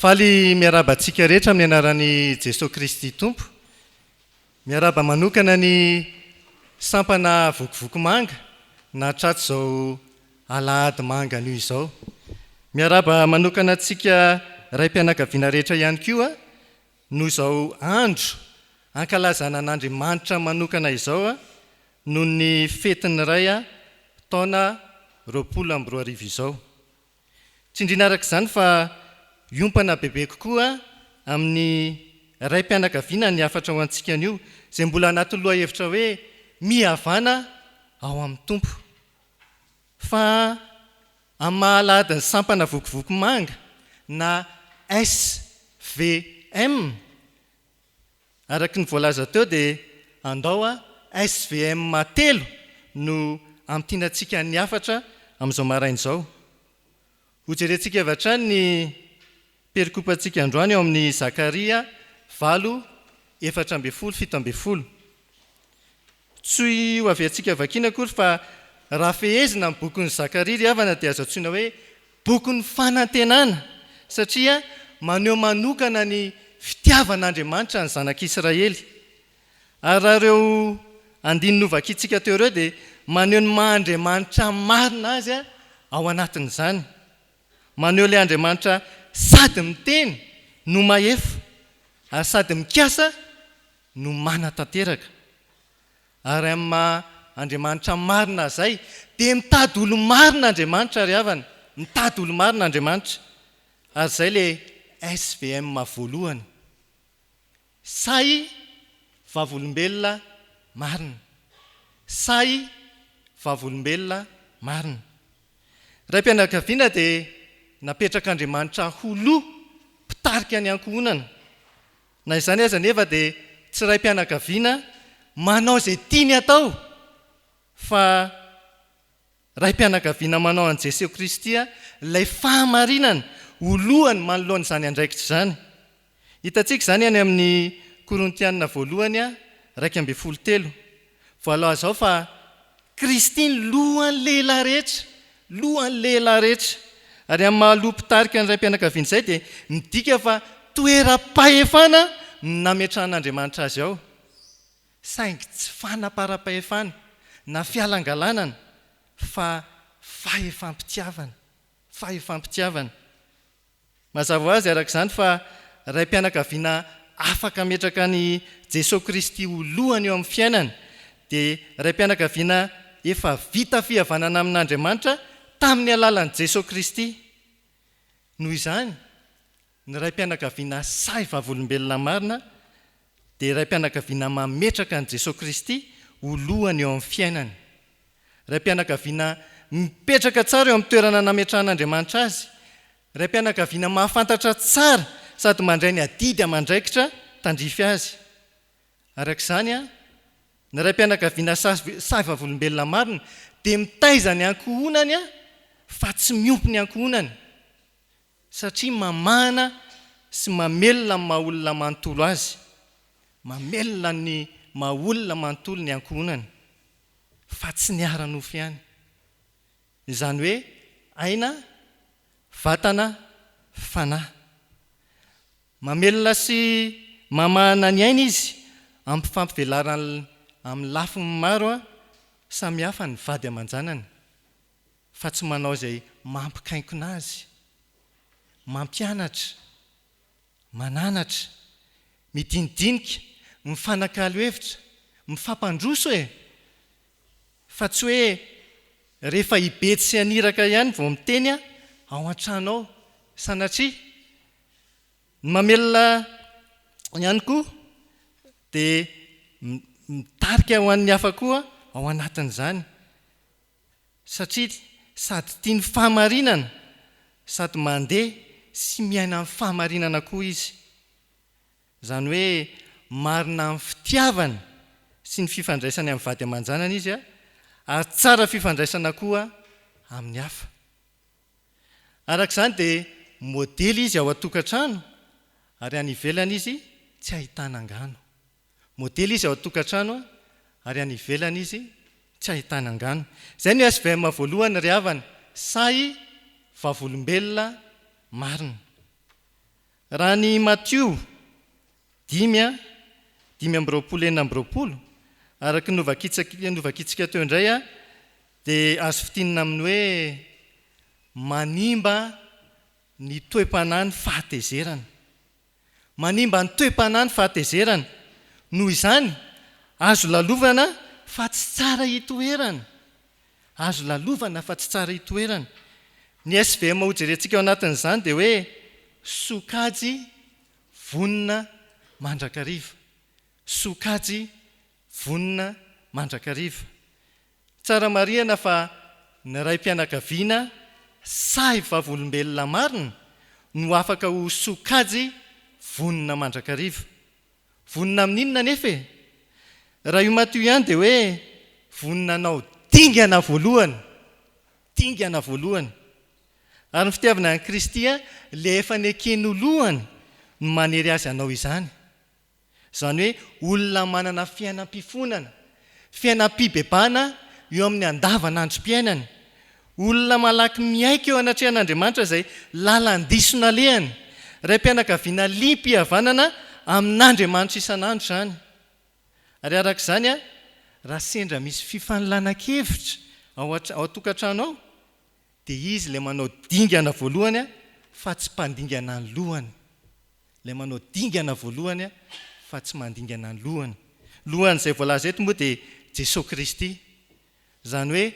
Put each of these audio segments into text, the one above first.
Faly miarahaba antsika rehetra amin'ny anaran'i Jesoa Kristy Tompo. Miarahaba manokana ny sampana Vokovoko Manga nahatraty izao alahady manga anio izao. Miarahaba manokana antsika raim-pianakaviana rehetra ihany koa noho izao andro ankalazana an'Andriamanitra manokana izao noho ny fetin'ny Ray taona 2020 izao. Tsindriana araka izany fa hiompana bebe kokoa amin'ny raim-pianakaviana ny hafatra ho antsika anio, izay mbola anatin'ny lohahevitra hoe Mihavana ao amin'ny Tompo. Fa amin'ny maha alahadin'ny sampana vokovoko manga na SVM, Araka ny voalaza teo dia andao a SVM telo no hamintinantsika ny hafatra amin'izao maraina izao. Hojerentsika avy hatrany ny perikopantsika androany ao amin'ny Zakaria valo 14 17. Tsy ho aviantsika vakiana akory fa raha fehezina ny bokin'i Zakaria ry havana dia azo antsoina hoe bokin'ny fanantenana satria maneho manokana ny fitiavan'Andriamanitra ny zanak'Israely. Ary raha ireo andininy novakiantsika teo ireo dia maneho ny maha Andriamanitra marina Azy ao anatin'izany. Maneho ilay Andriamanitra sady miteny no mahefa ary sady mikasa no manatanteraka. Ary amin'ny maha Andriamanitra marina azay dia mitady olo-marina Andriamanitra ry havana, mitady olo-marina Andriamanitra. Ary izay le SVM voalohany. Sahy vavolombelona marina. Sahy vavolombelona marina. Raim-pianakaviana dia napetrak'Andriamanitra ho loha mpitarika ny ankohonana. Na izany aza anefa dia tsy raim-pianakaviana manao izay tiany atao fa raim-pianakaviana manao an'i Jesoa Kristy ilay fahamarinana ho lohany manoloana izany andraikitra izany. Hitantsika izany any amin'ny Korintiana voalohany 11 telo. Voalaza ao fa Kristy ny lohan'ny lehilahy rehetra, lohan'ny lehilahy rehetra. Ary amin'ny maha loha mpitarika ny raim-pianakaviana izay dia midika fa toeram-pahefana no nametrahan'Andriamanitra azy ao. Saingy tsy fanaparam-pahefana na fialangalanana fa fahefam-pitiavana, fahefam-pitiavana. Mazava ho azy araka izany fa raim-pianakaviana afaka hametraka an'i Jesoa Kristy ho lohany eo amin'ny fiainany dia raim-pianakaviana efa vita fihavanana amin'Andriamanitra tamin'ny alalan'i Jesoa Kristy. Noho izany, ny raim-pianakaviana sahy vavolombelona marina dia raim-pianakaviana mametraka an'i Jesoa Kristy ho lohany eo amin'ny fiainany. Raim-pianakaviana mipetraka tsara eo amin'ny toerana nametrahan'Andriamanitra azy. Raim-pianakaviana mahafantatra tsara sady mandray ny adidy aman-draikitra tandrify azy. Araka izany, ny raim-pianakaviana sahy vavolombelona marina dia mitaiza ny ankohonany fa tsy miompy ny ankohonany. Satria mamahana sy mamelona ny maha olona manontolo azy. Mamelona ny maha olona manontolo ny ankohonany, fa tsy ny ara-nofo ihany. Izany hoe aina, vatana, fanahy. Mamelona sy mamahana ny aina izy amin'ny fampivelarany amin'ny lafiny maro samihafa ny vady aman-janany. fa tsy manao izay mampikainkona azy, mampianatra, mananatra, midinidinika, mifanakalo hevitra, mifampandroso e! Fa tsy hoe rehefa hibedy sy haniraka ihany vao miteny ao an-trano ao, sanatria. Ny mamelona ihany koa dia mitarika ho an'ny hafa koa ao anatin'izany. Satria sady tia ny fahamarinana sady mandeha sy miaina amin'ny fahamarinana koa izy. Izany hoe marina amin'ny fitiavany sy ny fifandraisany amin'ny vady aman-janany izy ary tsara fifandraisana koa amin'ny hafa. Araka izany dia modely izy ao an-tokantrano ary any ivelany izy tsy ahitana angano. Modely izy ao an-tokantrano ary any ivelany izy tsy ahitana angano. Izay no SVM voalohany ry havana, sahy vavolombelona marina. Raha ny Matio dimy a, 25 26, araka ny novakitsika teo indray a, dia azo fintinina amin'ny hoe manimba ny toe-panahy ny fahatezerana. Manimba ny toe-panahy ny fahatezerana. Noho izany, azo lalovana fa tsy tsara itoerana. Azo lalovana fa tsy tsara itoerana. Ny SVM hojerentsika ao anatin'izany dia hoe sokajy vonona mandrakariva. Sokajy vonona mandrakariva. Tsara marihana fa ny raim-pianakaviana sahy vavolombelona marina no afaka ho sokajy vonona mandrakariva. Vonona amin'inona anefa e? Raha io Matio ihany dia hoe vonona hanao dingana voalohany. Dingana voalohany. Ary ny fitiavana an'i Kristy ilay efa nekeny ho lohany no manery azy hanao izany. Izany hoe olona manana fiainam-pifonana, fiainam-pibebahana eo amin'ny andavanandrom-piainany. Olona malaky miaiky eo anatrehan'Andriamanitra izay lalan-diso nalehany. Raim-pianakaviana liam-pihavanana amin'Andriamanitra isan'andro izany. Ary araka izany, raha sendra misy fifanolanan-kevitra ao an-tokantrano ao, dia izy ilay manao dingana voalohany fa tsy mpandingana ny lohany. Ilay manao dingana voalohany fa tsy mandingana ny lohany. Lohan'izay voalaza eto moa dia Jesoa Kristy. Izany hoe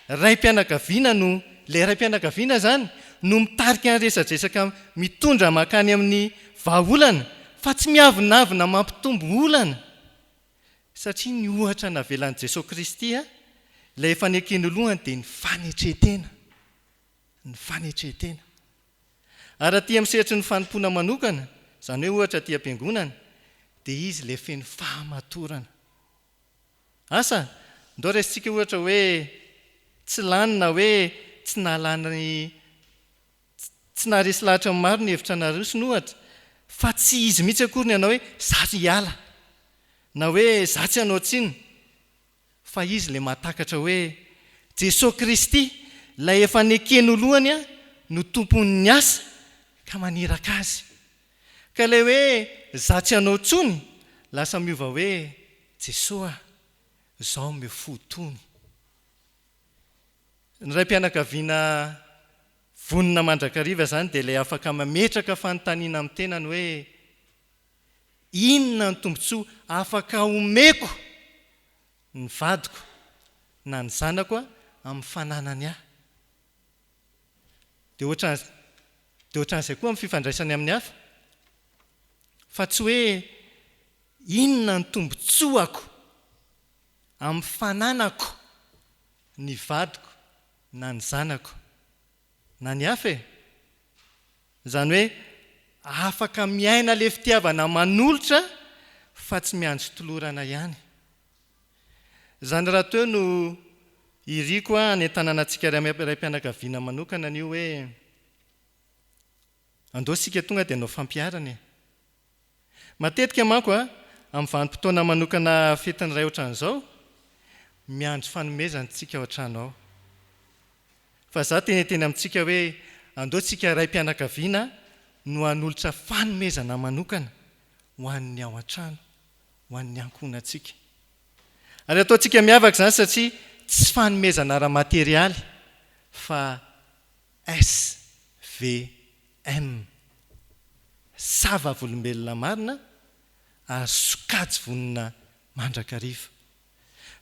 raim-pianakaviana no, ilay raim-pianakaviana izany no mitarika ny resadresaka mitondra mankany amin'ny vahaolana fa tsy miavonavona mampitombo olana. Satria ny ohatra navelan'i Jesoa Kristy, ilay efa nekeny ho lohany dia ny fanetren-tena. Ny fanetren-tena. Ary aty amin'ny sehatry ny fanompoana manokana, izany hoe ohatra aty am-piangonana, dia izy ilay feno fahamatorana. Asa, ndao raisintsika ohatra hoe tsy lany na hoe tsy nahalany Tsy naharesy lahatra ny maro ny hevitra narosony, ohatra, fa tsy izy mihitsy akory ny hanao hoe za tsy hiala, na hoe za tsy hanao tsinona, fa izy ilay mahatakatra hoe Jesoa Kristy, ilay efa nekeny ho lohany no tompon'ny asa ka maniraka azy. Ka ilay hoe za tsy hanao intsony lasa miova hoe Jesoa a, zao omeo fo tony. Ny raim-pianakaviana vonona mandrakariva izany dia ilay afaka mametraka fanontaniana amin'ny tenany hoe, Inona ny tombontsoa afaka omeko ny vadiko na ny zanako amin'ny fananany ahy? Dia ohatran'izay dia ohatran'izay koa amin'ny fifandraisany amin'ny hafa. Fa tsy hoe inona ny tombontsoako amin'ny fananako ny vadiko na ny zanako na ny hafa e! Izany hoe afaka miaina le fitiavana manolotra fa tsy miandry tolorana ihany. Izany rahateo no iriko hanentanana antsika raim-pianakaviana manokana anio hoe andao isika tonga dia hanao fampiharana e! Matetika manko amin'ny vanim-potoana manokana fetin'ny Ray ohatran'izao, miandry fanomezana tsika ao an-trano ao. Fa za teniteny amintsika hoe andao tsika raim-pianakaviana no hanolotra fanomezana manokana ho an'ny ao an-trano, ho an'ny ankohonantsika. Ary ataontsika miavaka izany satria tsy fanomezana ara-materialy fa SV. M. Sa vavolombelona marina ary sokajy vonona mandrakariva.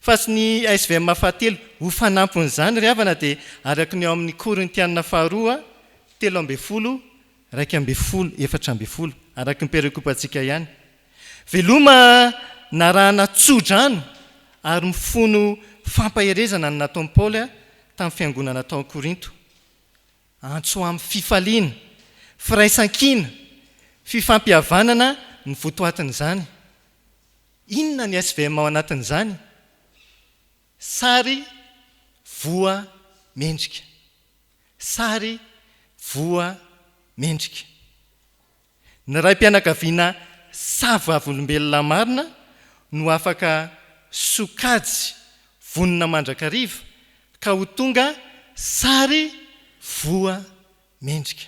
Fa sy ny SVM fahatelo ho fanampin'izany ry havana dia araka ny ao amin'ny Korintiana faharoa 13 11 14 araka ny perikopantsika ihany. Veloma narahana tso-drano ary mifono fampaherezana ny nataon'i Paoly tamin'ny fiangonana tao Korinto. Antso amin'ny fifaliana, firaisankina, fifampihavanana ny votoatin'izany. Inona ny SVM ao anatin'izany? Sary voa mendrika. Sary voa mendrika. Ny raim-pianakaviana sahy vavolombelona marina no afaka sokajy vonona mandrakariva ka ho tonga sary voa mendrika.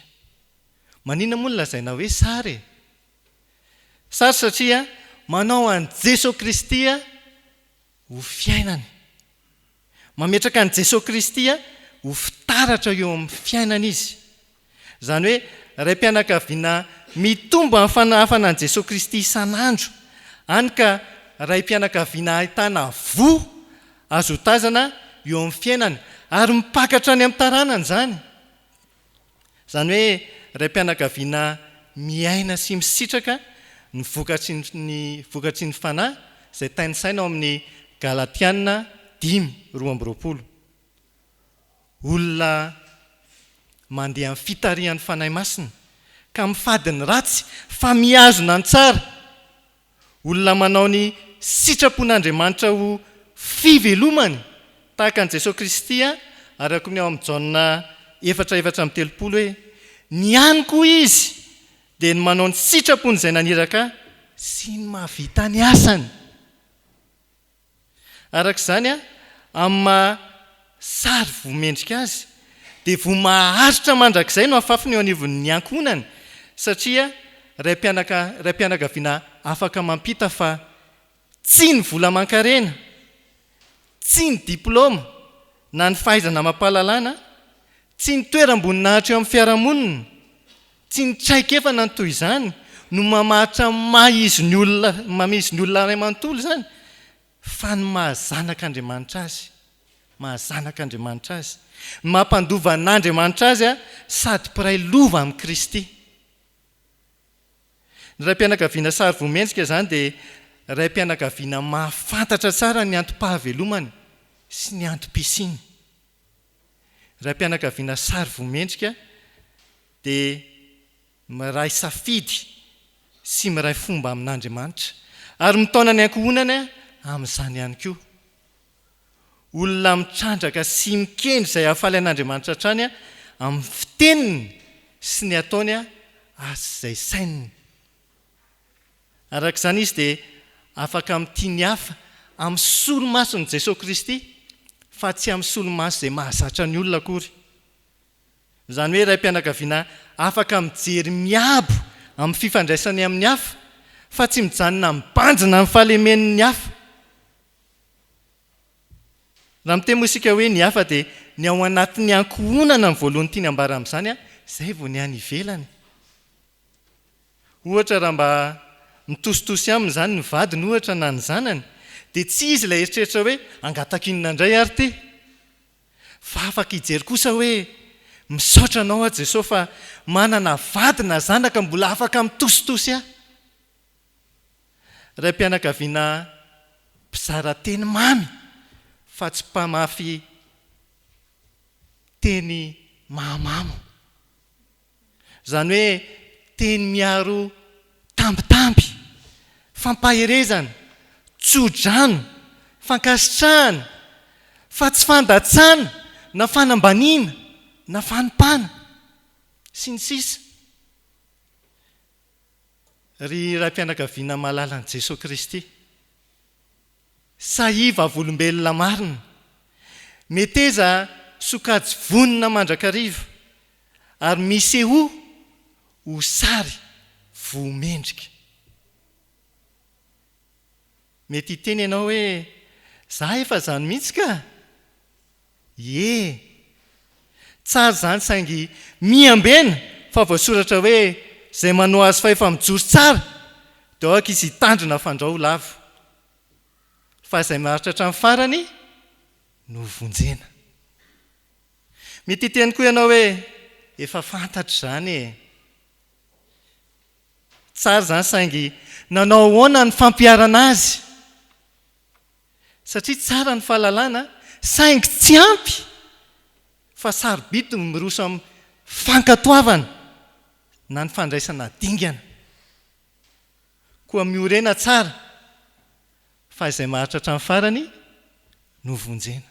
Maninona moa no lazaina hoe sary e? Sary satria manao an'i Jesoa Kristy ho fiainany. Mametraka an'i Jesoa Kristy ho fitaratra eo amin'ny fiainany izy. Izany hoe raim-pianakaviana mitombo amin'ny fanahafana an'i Jesoa Kristy isan'andro, hany ka raim-pianakaviana ahitana voa azo otazana eo amin'ny fiainany ary mipaka hatrany amin'ny taranany izany. Izany hoe raim-pianakaviana miaina sy misitraka ny vokatry ny vokatry ny Fanahy izay tainisaina ao amin'ny Galatiana 5:22. Olona mandeha amin'ny fitarihan'ny Fanahy Masina ka mifady ny ratsy fa mihazona ny tsara. Olona manao ny sitrapon'Andriamanitra ho fivelomany, tahaka an'i Jesoa Kristy, araka ny ao amin'ny Jaona efatra 34 hoe, Ny hany koa izy dia ny manao ny sitrapon'izay naniraka ahy sy ny mahavita ny asany. Araka izany, amin'ny maha sary voa mendrika azy, dia voa maharitra mandrakizay no afafiny eo anivon'ny ankohonany, satria raim-pianaka raim-pianakaviana afaka mampita fa tsy ny vola aman-karena, tsy ny diplaoma na ny fahaizana amam-pahalalana, tsy ny toeram-boninahitra eo amin'ny fiarahamonina, tsy ny traikefa na ny toy izany no mamaritra ny maha izy ny olona maha izy ny olona iray manontolo izany fa ny maha zanak'Andriamanitra azy, maha zanak'Andriamanitra azy, ny maha mpandova an'Andriamanitra azy sady mpiray lova amin'i Kristy. Ny raim-pianakaviana sary voa mendrika izany dia raim-pianakaviana mahafantatra tsara ny antom-pahavelomany sy ny antom-pisiany. Raim-pianakaviana sary voa mendrika dia miray safidy sy miray fomba amin'Andriamanitra ary mitaona ny ankohonany amin'izany ihany koa. Olona mitrandraka sy mikendry izay hahafaly an'Andriamanitra hatrany amin'ny fiteniny sy ny ataony ary izay saininy. Araka izany izy dia afaka mitia ny hafa amin'ny solomason'i Jesoa Kristy fa tsy amin'ny solomaso izay mahazatra ny olona akory. Izany hoe raim-pianakaviana afaka mijery miabo amin'ny fifandraisany amin'ny hafa fa tsy mijanona mibanjina ny fahalemen'ny hafa. Raha miteny moa isika hoe ny hafa dia ny ao anatin'ny ankohonana no voalohany tiany ambara amin'izany, izay vao ny any ivelany. Ohatra raha mba mitositosy aminy izany ny vadiny ohatra na ny zanany dia tsy izy ilay eritreritra hoe hangataka inona indray ary ity? Fa afaka hijery kosa hoe misaotra anao aho Jesoa fa manana vady na zanaka mbola afaka mitositosy ahy. Raim-pianakaviana mpizara teny mamy fa tsy mpamafy teny mahamamo. Izany hoe teny miaro tambitamby, fampaherezana, tso-drano, fankasitrahana, fa tsy fandatsana na fanambaniana na fanompana, sy ny sisa Ry raim-pianakaviana malalan'i Jesoa Kristy, sahia vavolombelona marina, meteza sokajy vonona mandrakariva ary misehoa ho sary voa mendrika. Mety hiteny ianao hoe, Za efa izany mihitsy ka! Ie! Tsara izany saingy miambena fa voasoratra hoe izay manao azy fa efa mijoro tsara dia aoka izy hitandrina fandrao ho lavo. Fa izay maharitra hatramin'ny farany no vonjena. Mety hiteny koa ianao hoe efa fantatro izany e! Tsara izany saingy nanao ahoana ny fampiharana azy? Satria tsara ny fahalalana saingy tsy ampy fa sarobidy ny miroso amin'ny fankatoavana na ny fandraisana dingana. Koa miorena tsara fa izay maharitra hatramin'ny farany no vonjena.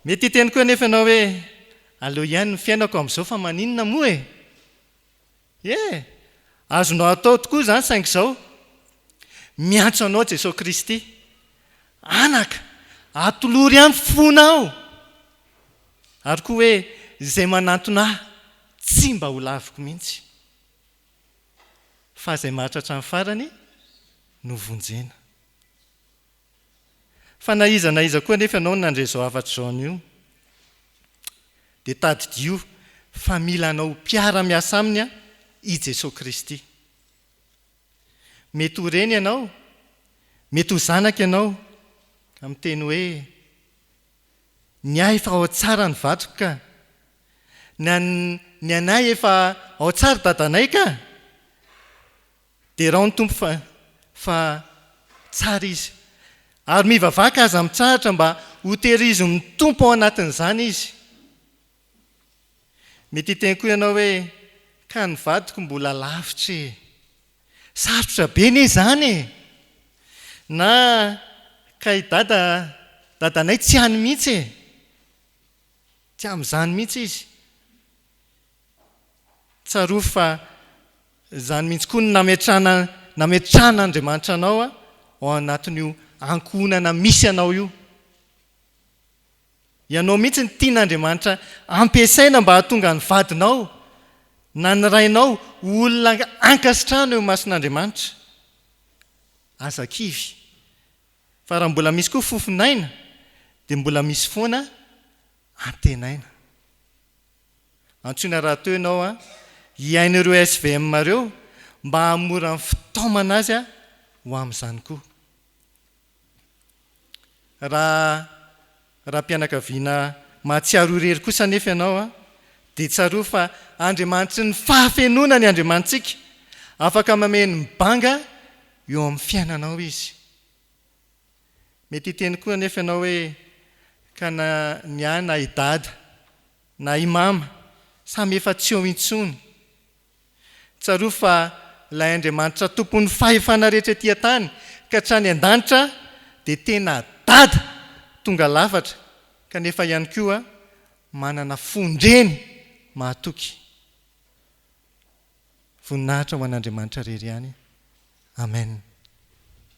Mety hiteny koa anefa ianao hoe aleo ihany ny fiainako amin'izao fa maninona moa e? Ie, azonao atao tokoa izany saingy izao, miantso anao Jesoa Kristy, Anaka, atolory ahy ny fonao! Ary koa hoe, izay manantona ahy, tsy mba ho laviko mihitsy. Fa izay maharitra hatramin'ny farany no vonjena. Fa na iza na iza koa anefa ianao no nandre izao hafatra izao anio, dia tadidio fa mila anao ho mpiara-miasa aminy i Jesoa Kristy. Mety ho reny ianao, mety ho zanaka ianao, ka miteny hoe, Ny ahy efa ao tsara ny vadiko ka. Ny an, ny anay efa ao tsara dadanay ka. Derao ny Tompo fa, fa tsara Izy. Ary mivavaka aza mitsahatra mba hotehirizin'ny Tompo ao anatin'izany Izy. Mety hiteny koa ianao hoe, ka ny vadiko mbola lavitra e. Sarotra be anie izany e! Na ka i dada, dadanay tsy any mihitsy e! Tsy amin'izany mihitsy izy. Tsarovy fa izany mihitsy koa no nametrahana, nametrahan'Andriamanitra anao ao anatin'io ankohonana misy anao io. Ianao mihitsy no tian'Andriamanitra hampiasaina mba hahatonga ny vadinao na ny rainao ho olona ankasitrahana eo imason'Andriamanitra. Aza kivy, fa raha mbola misy koa fofon'aina dia mbola misy foana antenaina. Antsoina rahateo ianao hihaino ireo SVM ireo mba hahamora ny fitaomana azy ho amin'izany koa. Raha raim-pianakaviana mahatsiaro irery kosa anefa ianao, dia tsarovy fa Andriamanitry ny fahafenoana ny Andriamanitsika. Afaka mameno ny banga eo amin'ny fiainanao Izy. Mety hiteny koa anefa ianao hoe, Ka na ny ahy na i Dada na i Mama, samy efa tsy eo intsony. Tsarovy fa ilay Andriamanitra Tompon'ny fahefana rehetra ety an-tany ka hatrany an-danitra dia tena Dada tonga lafatra kanefa ihany koa manana fon-dreny mahatoky. Voninahitra ho an'Andriamanitra irery ihany. Amen.